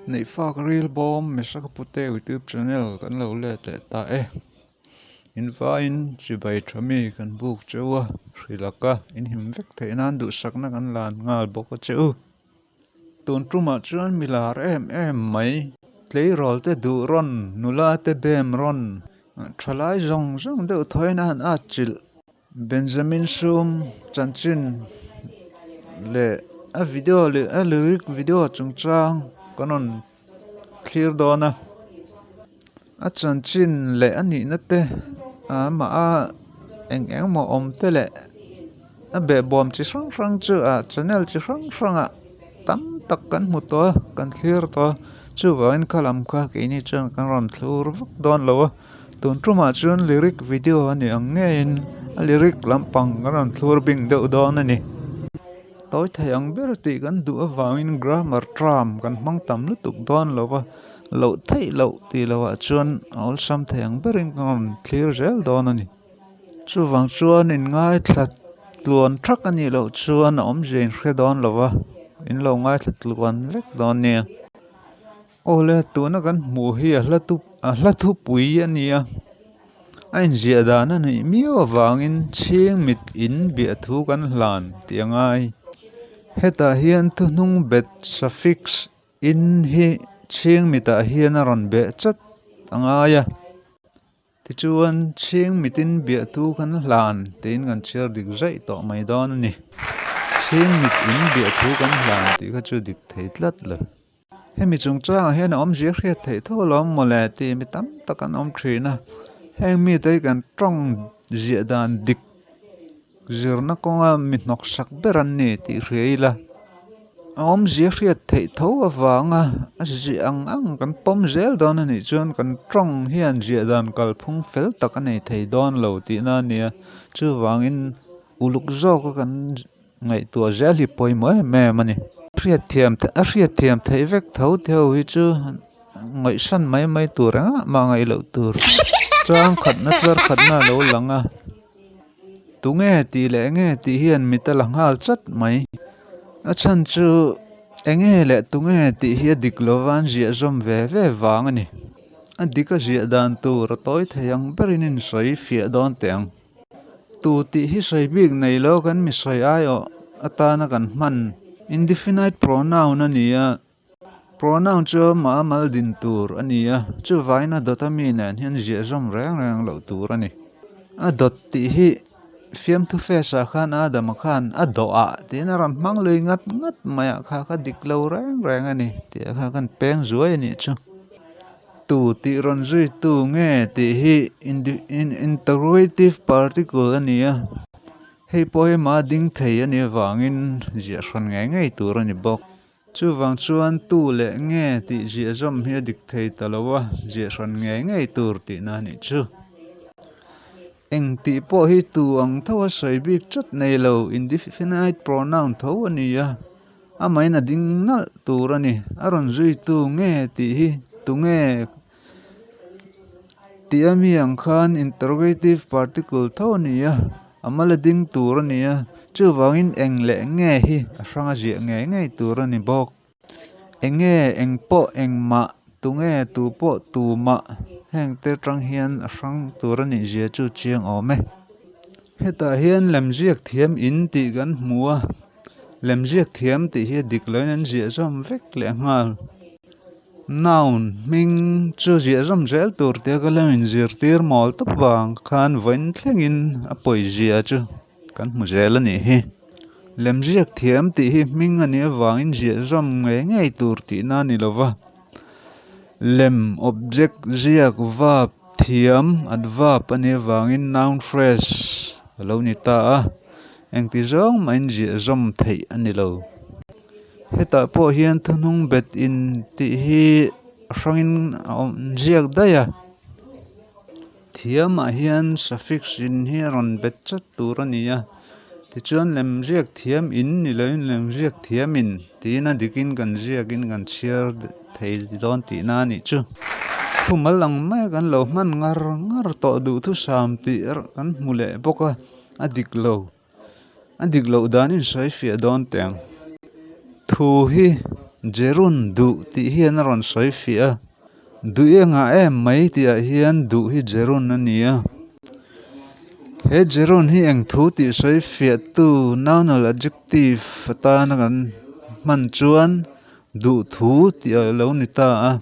Neihfak ril bawm Meshaka Pute YouTube channel kan lo let leh ta e. In vaiin chibai tha mi kan buk cheu a, hrilaka in him vek theih nan duhsakna kan lan nghal bawk a che u. Tun tumah chuan mi lar em em mai, tleirawl te duh rawn, nula te bem rawn, thalai zawng zawng deuh thawiin a han at chilh. Benjamin Sum chanchin leh a video leh a lyric video chungchang kan rawn thlir dawn a, a chanchin leh a nihna te amah a eng eng emaw awm te leh a behbawm chi hrang hrang chu ah channel chi hrang hrangah tam tak kan hmu tawh a kan thlir tawh a chuvangin kha lam kha keini chuan kan rawn thlur vak dawn lo a tun tumah chuan lyric video a ni ang ngeiin a lyric lampang kan rawn thlur bing deuh dawn a ni. Tawi thei ang ber tih kan duh avangin grammar term kan hmang tam lutuk dawn lo va, loh theih loh tih loh ah chuan a awlsam thei ang berin ka rawn thlir zel dawn a ni. Chuvang chuan in ngaithla tluan thak a nih loh chuan a awmzia in hre dawn lo va, in lo ngaithla tluan vek dawn nia. Awle tuna kan hmuh hi a hla tu a hla thupui a ni a a inziah dan a nih miau avangin chhing mit in biah thu kan hlan tih a ngai hetah hian thuhnung bet suffix in hi chhing mitah hian a rawn beh chat a ngai a. Tichuan, chhing mitin biahtu kan hlan tiin kan chhiar dik zaih tawh mai dawn a ni. Chhing mit in biahtu kan hlan tih kha chu dik thei tlat lo. Hemi chungchangah hian a awmzia hriat theih tho alawm mawle tih mi tam tak an awm thin a. Heng mite hi kan tawng ziah dan dik Zirna kawnga mi hnawksak ber an ni tih hria ila, a awmzia hriat theih tho avanga a ziah ang ang kan pawm zel dawn a nih chuan kan tawng hian ziah dan kalphung fel tak a nei thei dawn lo tihna a nia. Chuvangin uluk zawka kan ngaihtuah zel hi pawimawh em em a ni. Hriatthiam a hriatthiam theih vek tho te ho hi chu ngaihsan mai mai tur engah mah ngaih loh tur chang khatna tlar khatna a lo lang a. Tunge tih leh enge tih hian mit a la nghal chat mai. A chhan chu enge leh tunge tih hi a dik lova an ziah zawm ve ve vang a ni. A dik a ziah dan tur a tawi thei ang berin in sawi fiah dawn teh ang. Tu tih hi sawi bik nei lo kan mi sawi aiawh atana kan hman indefinite pronoun a ni a. Pronoun chu amah a mal din tur a ni a, chuvangin a dawt a mi nen hian ziah zawm reng reng loh tur a ni. A dawt tih hi fiamthu face ah khan Adama khan a dawhah tiin a rawn hmang lui ngat ngat mai ah kha kha dik lo reng reng a ni tih ah khan kan peng zuai a nih chu. Tu tih rawn zui tu nge tih hi interrogative particle a ni a. Hei pawh hi amah a ding thei a nih avangin ziah hran ngei ngei tur a ni bawk. Chuvang chuan tu leh nge tih ziah zawm hi a dik thei ta lo a, ziah hran ngei ngei tur tihna a nih chu. Eng tih pawh hi tu ang tho a sawi bik chat nei lo, indefinite pronoun tho a ni a, amahin a ding nalh tur a ni. A rawn zui tu nge tih hi tu nge Tih a mi ang khan interrogative particle tho a ni a, a mal a ding tur a ni a, chuvangin eng leh nge hi a hrang a ziah ngei ngei tur a ni bawk. Eng nge, eng pawh, engmah, tunge, tu pawh, tumah heng te atang hian a hrang tur a nih zia chu chiang awm e. Hetah hian lemziak thiam in tih kan hmu a, lemziak thiam tih hi a dik loin an ziah zawm vek leh nghal. Noun hming chu ziah zawm zel tur tia ka lo inzirtir mawl tawp vang khan vawiin thlengin a pawizia chu kan hmu zel a nih hi. Lemziak thiam tih hi hming a nih avangin ziah zawm ngei ngei tur tihna a ni lo va, lem, object, ziak, verb, thiam, adverb a nih avangin noun phrase a lo ni ta a, engti zawng mahin ziah zawm theih a ni lo. Hetah pawh hian thuhnung bet in tih hi a hrangin a awm ziak daih a thiamah hian suffix in hi a rawn bet chat tur a ni a tichuan lem ziak thiam in ni loin lem ziak thiam in tiin a dikin kan ziakin kan chhiar thei dawn tihna a nih chu thumal ang maia kan lo hman ngar ngar tawh duhthusam tih erawh kan hmu leh bawk a a dik lo. A dik loh dan in sawi fiah dawn teh ang. Thu hi Jerun duh tih hian a rawn sawi fiah a, duh i engah em mai tih ah hian duh hi Jerun a ni a. He Jerun hi eng thu tih sawi fiah tu nounal adjective atana kan hman chuan duh thu tih a lo ni ta a.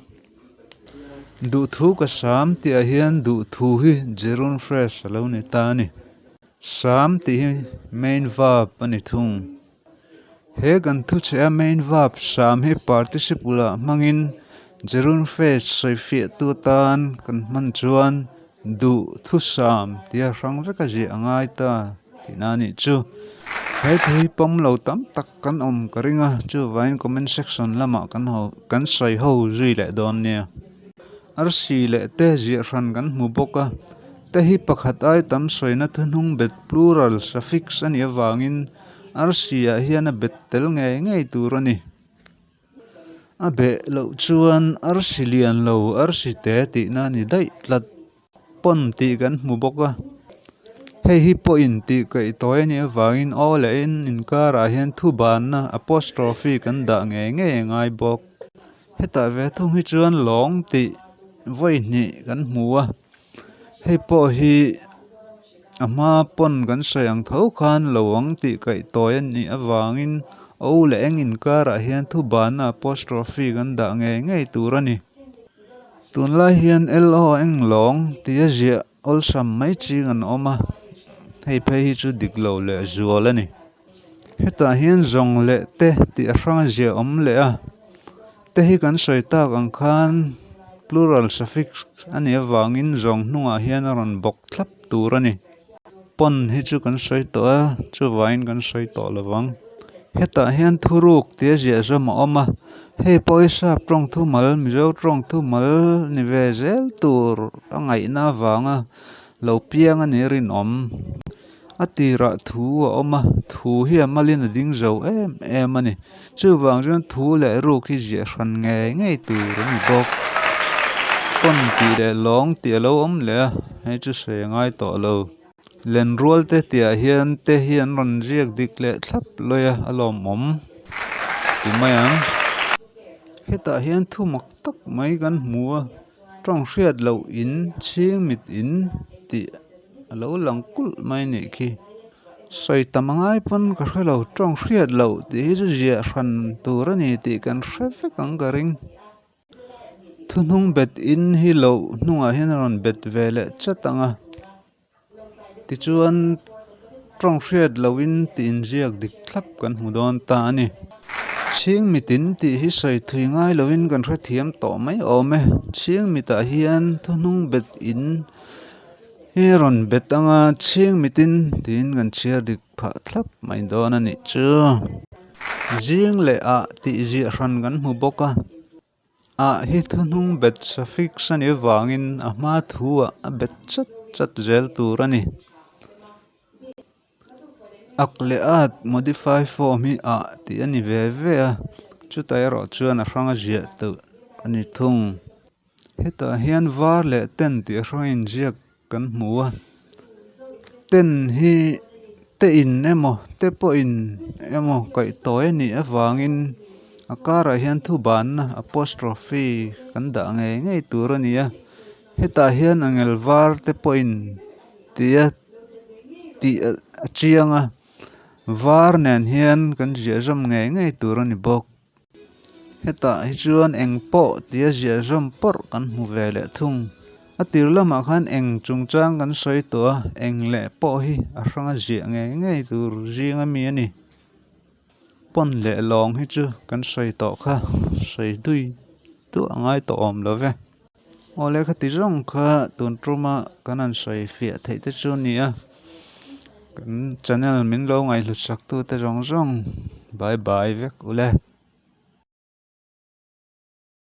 Duh thu ka sam tih ah hian duh thu hi Jerun phrase a lo ni ta a ni. Sam tih hi main verb a ni thung. He kan thuchheh a main verb sam hi participle ah hmangin gerund phrase sawifiahtu atan kan hman chuan duh thu sam tia hrang veka ziah a ngai ta tihna a nih chu. He thu hi pawm lo tam tak kan awm ka ring a, chuvangin comment section lamah kan ho kan sawi ho zui leh dawn nia. Arsi leh te ziah hran kan hmu bawk a. Te hi pakhat ai tam sawina thuhnung bet plural suffix a nih avangin arsi ah hian a bet tel ngei ngei tur a ni. A beh loh chuan arsi lian lo arsi te tihna a ni daih tlat. Pawn tih kan hmu bawk a, hei hi pawhin tih kaih tawi a nih avangin aw leh in inkarah hian thu banna apostrophe kan dah ngei ngei a ngai bawk. Hetah ve thung hi chuan lawng tih vawi hnih kan hmu a. Hei pawh hi a hma pawn kan sawi ang tho khan lo ang tih kaih tawi a nih avangin o leh eng inkarah hian thu banna apostrophe kan dah ngei ngei tur a ni. Tunlai hian lo eng lawng tih a ziah awlsam mai ching an awm a, hei phei hi chu dik lo leh zual a ni. Hetah hian zawng leh te tih a hrang a ziah awm leh a. Te hi kan sawi tak ang khan plural suffix a nih avangin zawng hnungah hian a rawn bawk thlap tur a ni. Pawn hi chu kan sawi tawh a, chuvangin kan sawi tawh lo vang. Hetah hian thuruk tia ziah zawm a awm a, hei pawh hi sap tawng thumal, Mizo tawng thumal ni ve zel tur a ngaihna avanga lo piang a nih rinawm. A tirah thu a awm a, thu hi a malin a ding zo em em a ni. Chuvang chuan thu leh ruk hi ziah hran ngei ngei tur a ni bawk. Pawn tih leh lawng tih a lo awm leh a, hei chu sawi a ngai tawh lo. Lenrual te tihah hian te hi an rawn ziak dik leh thlap lawi a, a lawmawm ti mai ang. Hetah hian thu mak tak mai kan hmu a, tawng hriat loh in chhing mit in tih. A lo lang kulh mai nih khi. Sawi tam a ngai pawn ka hre lo, tawng hriat loh tih hi chu ziah hran tur a ni tih kan hre vek ang ka ring. Thuhnung bet in hi loh hnungah hian a rawn bet ve leh chat ang a. Tichuan tawng hriat lohin tih inziak dik thlap kan hmu dawn ta a ni. Chhing mitin tih hi sawi thui ngai loin kan hrethiam tawh mai awm e. Chhing mitah hian thuhnung bet in. Hi rawn bet anga chhing mitin tiin kan chhiar dik phah thlap mai dawn a nih chu. Zing leh ah tih ziah hran kan hmu bawk a, ah hi thuhnung bet suffix a nih avangin a hma thu ah a bet chat chat zel tur a ni. Ak leh at modify form hi ah tih a ni ve ve a, chutah erawh chuan a hranga ziah teuh a ni thung. Hetah hian var leh ten tih a hrang inziak kan hmu a, ten hi te in emaw te pawh in emaw kaih tawi a nih avangin a karah hian thu banna apostrophe kan dah ngei ngei tur a ni a, hetah hian angel var te pawh in tih a tih a chiang a, var nen hian kan ziah zawm ngei ngei tur a ni bawk. Hetah hi chuan eng pawh tia ziah zawm pawrh kan hmu ve leh thung. A tir lamah khan eng chungchang kan sawi tawh a, eng leh pawh hi a hranga ziah ngei ngei tur zing ami a ni. Pawn leh lawng hi chu kan sawi tawh kha, sawi dui duah a ngai tawh awm lo ve. Aw lehkha ti zawng kha tun tuma kan han sawi fiah theih te chu a ni a, kan channel min lo ngaihhlut sak tu te zawng zawng bye bye vek ule.